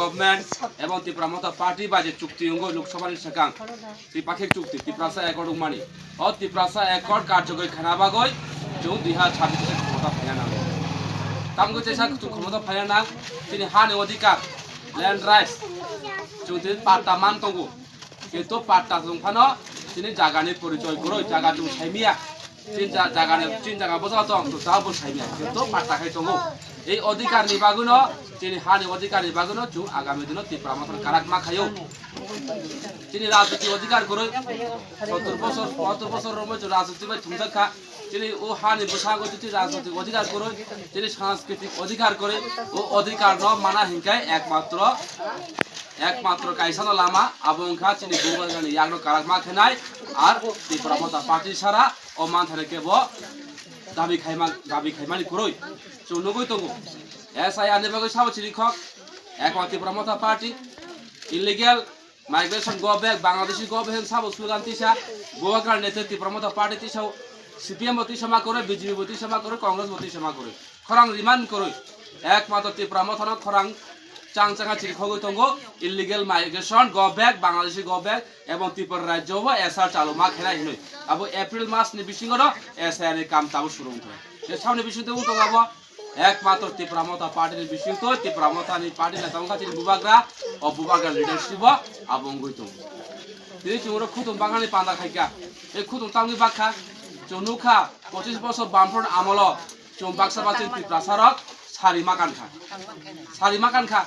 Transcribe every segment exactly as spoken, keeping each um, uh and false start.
Government ebong Tipra Motha Party bai je chukti wngwi Lok Sabha ni swkang Tripakhik chukti Tiprasa Accord wngmani. O Tiprasa Accord karjagoi khana bagoi chwng dui hazar chabbish khomota phaina nango. Tamgwi teisa chwng khomota phaina nang, chini hani odhikar, land rights, chwng tini patta man tongo. Kintu patta chwng phano chini jagani porichoi kwrwi, jaga chwng saimiya. Chin ja-, jagani, chin jaga bwsa tong, chwng tabuk saimiya. Kintu patta khai tongo. Ei odhikar ni bagwino, chini hani odhikar ni bagwino chwng agami dino Tipra Motha no karak ma khaio. Chini rajniti odhikar kwrwi, sottor bosor, bahattor bosor romwi chwng rajniti bai thumjak kha. Chini o hani bwskango chini rajniti odhikar kwrwi, chini sanskritik odhikar kwrwi, o odhikar no mana hinkai ekmatro, ekmatro kaisa no lama, abo wngkha chini Bubagra ni yak no karak ma khenai, ar Tipra Motha Party sara o manthani kebo dabi khaima, dabi khaimani kwrwi. Chwng nugwi tongo. S I R ni bagwi sabo chini khok, ekma Tipra Motha Party, illegal migration go back, Bangladeshi go back, sabo slogan tisa, Bubagra nete Tipra Motha Party tisa, C P M bo tisa ma kwrwi, B J P bo tisa ma kwrwi, Congress bo tisa ma kwrwi. Khorang riman kwrwi. Ekmatro Tipra Motha no khorang chang changa chiri khogwi tongo, illegal migration go back, Bangladeshi go back, ebong Tripura rajyo bo S R chalu ma khenai hinwi. Abo April mas ni bisingo no S I R ni kam tabuk suru wngkha. Je saboni bising twi wng tongo abo. Ekmatro Tipra Motha Party ni bisingtwi, Tipra Motha ni party neta wngkha chini Bubagra, o Bubagra leadership o abo wngwi tongo. Tini chwng oro khutung baknani panda khaikha. Ei khutung tamni bakha, chwng nukha, pochis bosor Bamfront amolo chwng baksa baksa Tiprasa rok sari ma kankha. Sari ma kankha.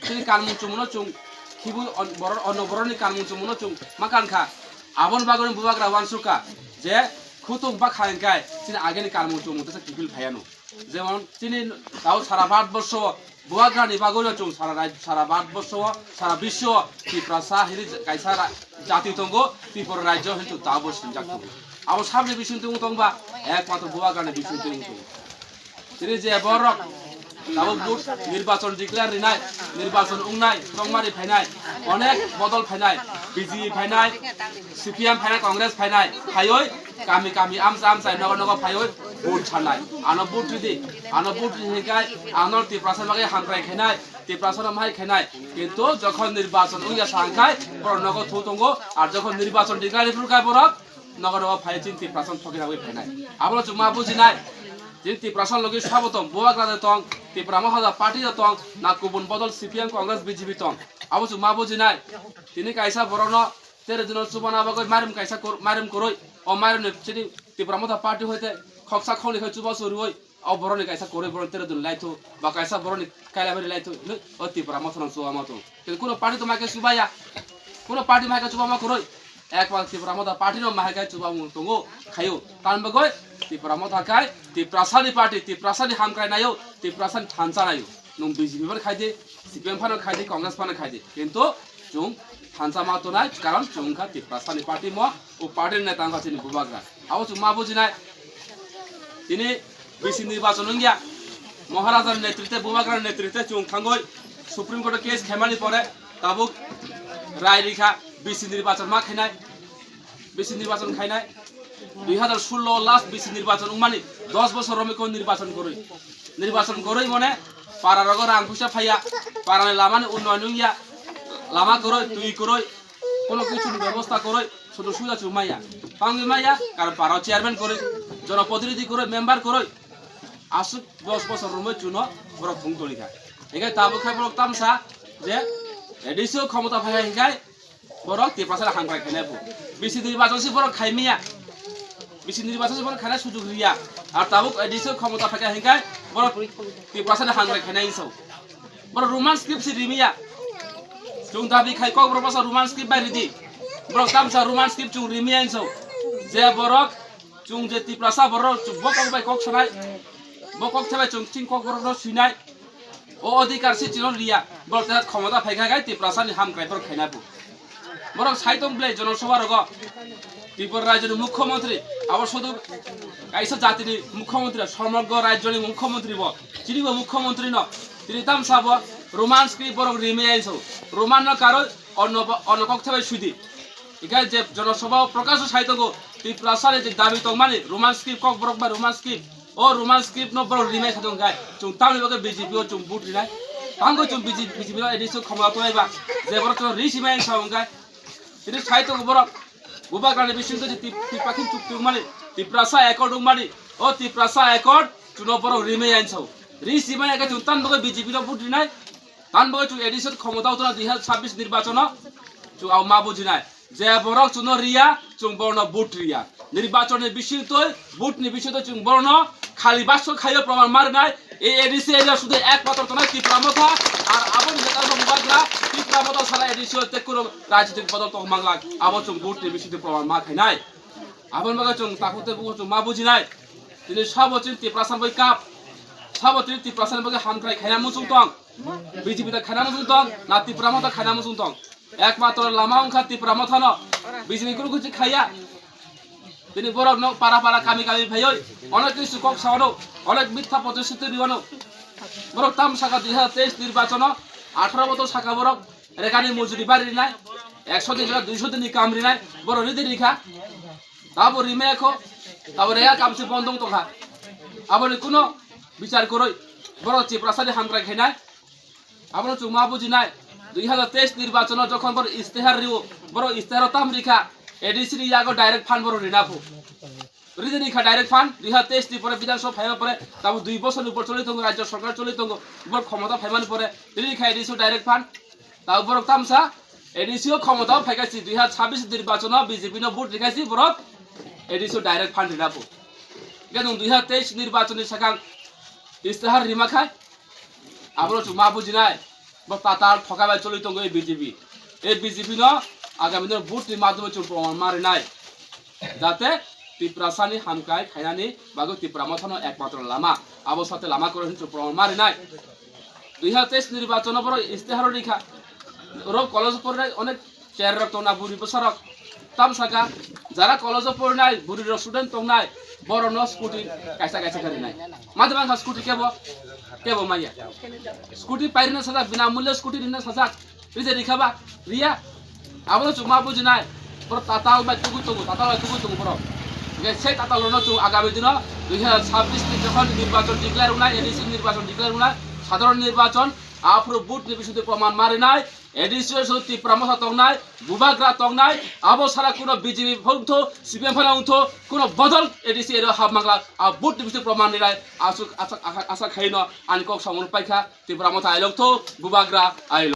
Chini kanmung chumungno chwng khibui on-, borok, onno borokni kanmung chumungno chwng ma kankha. Aboni bagwino Bubagra uansukha je khutung bakha hwnkhe chini ageni kanmung chumung teisa kiphil phaiano. Jemon chini tao sara Bharatborsho Bubagrani bagwino chwng sara raj-, sara Bharatborsho, sara biswo Tiprasa hini kaisa ra-, jati tongo, Tripura rajyo hinwi chwng tabo sinijak tongo. Abo saboni bisingtwi wng tongba, ekmatro Bubagrani bisingtwi wng tongo. Tini je borok tabuk vote nirbachon declare rinai, nirbachon wngnai, chongmari phainai, onek bodol phainai, B J P phainai, C P M phainai, Congress phainai, phaioi kami kami amsa amsa nogo nogo phaioi vote sanai. Ano vote ridi, ano vote ridi hinkhe ano Tiprasa bagwi hamkrai khainai, Tiprasa no mahai khainai. Kintu jokhon nirbachon wngya sa hwnkhai borok nogo thu tongo, ar jokhon nirbachon declare phuru khai borok nogo nogo phai chini Tiprasa no thokina bagwi phainai. Abono chwng ma bujinai. Chini Tiprasa logi sabo tong, Bubagra de tong, Tipra Motha Party de tong, na kubun bodol C P M, Congress, B J P tong. Abo chwng ma bujinai. Tini kaisa borokno tere dino chubana bagwi mairum kaisa kor-, mairum koroi. O mairum ni chini Tipra Motha Party hoite khoksa khokni khai chuba churioi. O borokni kaisa koroi borok tere dino laithu, ba kaisa borokni kailabari laithu, hinwi o Tipra Motha no chuba ma tong. Tei kuno party to maikhe chubaya. Kuno party maikhe chuba ma kwrwi. Ekbar Tipra Motha party no maikhe chuba mung tongo khaio. Tan bagwi Tipra Motha khai Tiprasani party, Tiprasani hamkrai naio, Tiprasani thansa naio. Nwng B J P phano khai di, C P M phano khai di, Congress phano khai di. Kintu chwng thansa ma tonai, karon chwng wngkha Tiprasani party mo, o party ni neta wngkha chini Bubagra. Abo chwng ma bujinai. Tini B C nirbachon wngya. Maharaja ni netrite, Bubagra ni netrite chwng thangwi Supreme Court o case khaimani pore tabuk rai rikha B C nirbachon ma khainai. B C nirbachon khainai. Dui hazar sullo last B C nirbachon wngmani, dos bosor romwi kon nirbachon kwrwi. Nirbachon kwrwi mone para rogo rang puisa phaiya, para ni lama ni unnoyon wngya, lama kwrwi, twi kwrwi, kono kichu ni bebosta kwrwi, sudu suja chu maya. Tangwi maya, karon para o chairman kwrwi, jonoprotinidhi kwrwi, member kwrwi. Aswk dos bosor romwi chuno borok thung toni kha. Hinkhe tabuk khai borok tamsa je A D C o khomota phai hinkhe borok Tiprasa hamkrai khainai bo. B C nirbachon se borok khaimiya. B C nirbachon se borok khainai sujuk riya. Ar tabuk A D C o khomota phaikha hinkhe borok Tiprasa hamkrai khainai hinso. Borok Roman script se rimiya. Chwng dabi khai kok borok basa Roman script bai ridi. Borok tamsa Roman script chwng rimiya hinso. Je borok chwng je Tiprasa borok chwng bo kok bai kok sanai. Bo kok thabai chwng chini kok borok no swinai. O odhikar se chino riya. Borok tei khomota phaikha khai Tiprasa ni hamkrai borok khainai bo. Borok sai tong ble jonosabha rogo. Tripura rajyoni mukhyamantri, abo sudu kaisa jatini mukhyamantri, somogro rajyoni mukhyamantri bo. Chini bo mukhyamantri no. Tini tamsa bo Roman script borok rimi ainso. Roman no karo onno bo, onno kok thabai sudi. Ikai je jonosabha o Prakash sai tongo, Tiprasa ni je dabi tongmani Roman script kok borok bai Roman script. O Roman script no borok rimai kha tong khai. Chwng tamni bagwi B J P o chwng vote rinai. Tangwi chwng B J P, B J P no A D C khomla tongwi ba. Je borok chwng ri simai sa wngkha. Tini sai tongo borok. Bubagrani bising twi Tip-, Tipra khe chukti wngmani. Tiprasa accord wngmani. O Tiprasa accord chwngno borok rimai ansao. Ri simai khe chwng tan bagwi B J P no vote rinai. Tan bagwi chwng A D C khomota utona dui hazar chabbish nirbachono. Chwng abo ma bujinai. Je borok chwngno riya, chwng borokno vote riya. Nirbachonni bisingtwi, vote ni bisingtwi chwng borokno khali baso khaio proman ma rinai. Ei A D C area sudu ekmatro tongnai Tipra Motha, ar aboni neta rok bubagra Tipra Motha sara A D C o tei kunu rajnitik bodol tong manglak. Abo chwng vote ni bisingtwi proman ma khainai. Aboni bagwi chwng takhuk tei bukhuk chwng ma bujinai. Tini sabo chini Tiprasa bai kap. Sabo chini Tiprasa bai hamkrai khaina muchung tong. B J P ta khaina muchung tong, na Tipra Motha khaina muchung tong. Ekmatro lama wngkha Tipra Mothano. B J P kunu kuchi khaya. Tini borok no para para kami kami phaioi. Onek kisu kok sawano. Onek mitha protistiti riwano. Borok tam saka dui hazar teis nirbachono. Atharo botor saka borok. Rekani mujuri bari rinai. Ekso din jora duiso din ni kam rinai. Borok ridi rikha. Tabo rimaya kho. Tabo reya kamsi bondong tongkha. Aboni kuno bichar koroi. Borok Tiprasani hamkrai khainai. Abono chwng ma bujinai, dui hazar teis nirbachono jokhon borok istihar rio, borok istiharo tam rikha, A D C ni yago direct fund borok rina phu. Rini rikha direct fund, dui hazar teis ni pore Bidhan Sabha phaima pore, tamo dui bosor ni upor choli tongo, Rajya Sarkar choli tongo, borok khomota phaimani pore, rini rikha A D C o direct fund, tamo borok tamsa, A D C o khomota phaikha si dui hazar chabbish nirbachono B J P no vote rikha si borok A D C o direct fund rina phu. Khe nwng dui hazar teis nirbachon ni sakang istihar rima khai, Abono chwng ma bujinai, bo tatal thokai bai choli tongo ei B J P. Ei B J P no agami dino vote ni madhyome chwng proman ma rinai. Jate Tiprasani hamkrai khainani bagwi Tipra Mothano ekmatro lama. Abo sate lama kwrwi hwnwi chwng proman ma rinai. Dui hazar teis nirbachono borok istiharo rikha. Oro college o porinai onek Cherrok tongna buri bwsarok. Tam saka, jara college o porinai, buri rok student tongnai, borok no scooty kaisa kaisa khe rinai. Madi bangkha scooty kebo, kebo maya. Scooty pairina sajak, bina mulya scooty rina sajak. Rija rikha ba, riya. Abono chwng ma bujinai. Borok tatal bai tugui tongo, tatal bai tugui tongo borok. Hingke se tatal rokno chwng agami dino dui hazar chabbish ni jokhon nirbachon declare wngnai, A D C nirbachon declare wngnai, sadharon nirbachon, aphuru vote ni bisingtwi proman ma rinai. A D C o so Tipra Motha tongnai, Bubagra tongnai, abo sara kuno B J P phano wngtho, C P M phano wngtho, kuno bodol A D C area hap mangla, a vote ni bising proman rinai, asuk, asa, asa, asa khaino ani kok samung paikha, Tipra Motha ailok tho, Bubagra ailok.